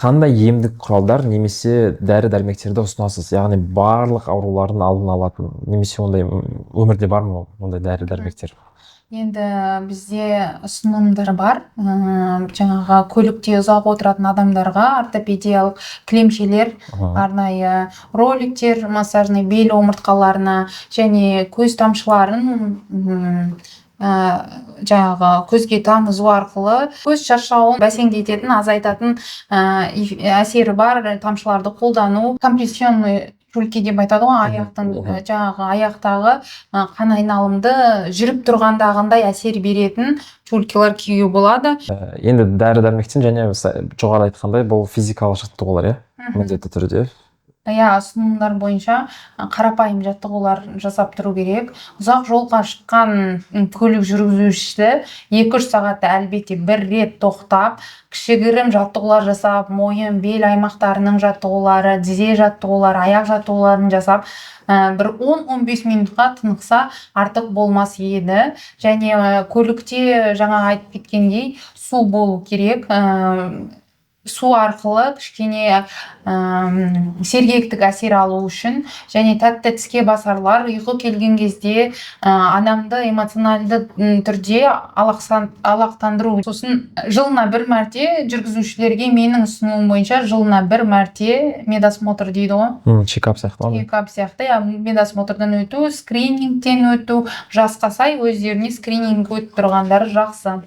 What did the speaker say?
Қандай емдік құралдар немесе дәрі дәрмектерді ұсынасыз? Яғни барлық аурулардың алдын алатын немесе ондай өмірде бар ма ондай дәрі дәрмектер? Енді бізде ұсынымдар бар. Жаңағы көлікте ұзақ отыратын адамдарға ортопедиялық кілемшелер, арнайы роликтер, массажный бел омыртқаларына және көз тамшыларын, жаңағы көзге тамызу арқылы көз шаршауын бәсеңдететін, азайтатын әсері бар тамшыларды қолдану, компрессионный чулки деп айтады ғой, аяқтың жаңағы аяқтағы қан айналымды жүріп тұрғандағындай әсер беретін чулкилар киюге болады. Енді дәрі дәрмектен және жоғарыда айтқандай, бұл физикалық жаттығулар, иә, міндетті түрде. Иә, ұсынымдар бойынша қарапайым жаттығулар жасап тұру керек. Ұзақ жолға шыққан көлік жүргізушісі 2-3 сағатта әлбетте бір рет тоқтап, кішігірім жаттығулар жасап, мойын, бел аймақтарының жаттығулары, тізе жаттығулары, аяқ жаттығуларын жасап, бір 10-15 минутқа тынықса, артық болмас еді. Және көлікте жаңа айтып кеткендей, су болу керек. Су арқылы кішкене сергектік әсер алу үшін және тәтті тіске басарлар, ұйқы келген кезде адамды эмоционалды түрде алақтандыру. Сосын жылына бір мәрте жүргізушілерге, менің ұсынуым бойынша, жылына бір мәрте медосмотр дейді ғой. Чекап сияқты ма? Чекап сияқты, иә, медосмотрдан өту, скринингтен өту, жасқа сай өздеріне скрининг өтіп тұрғандары жақсы.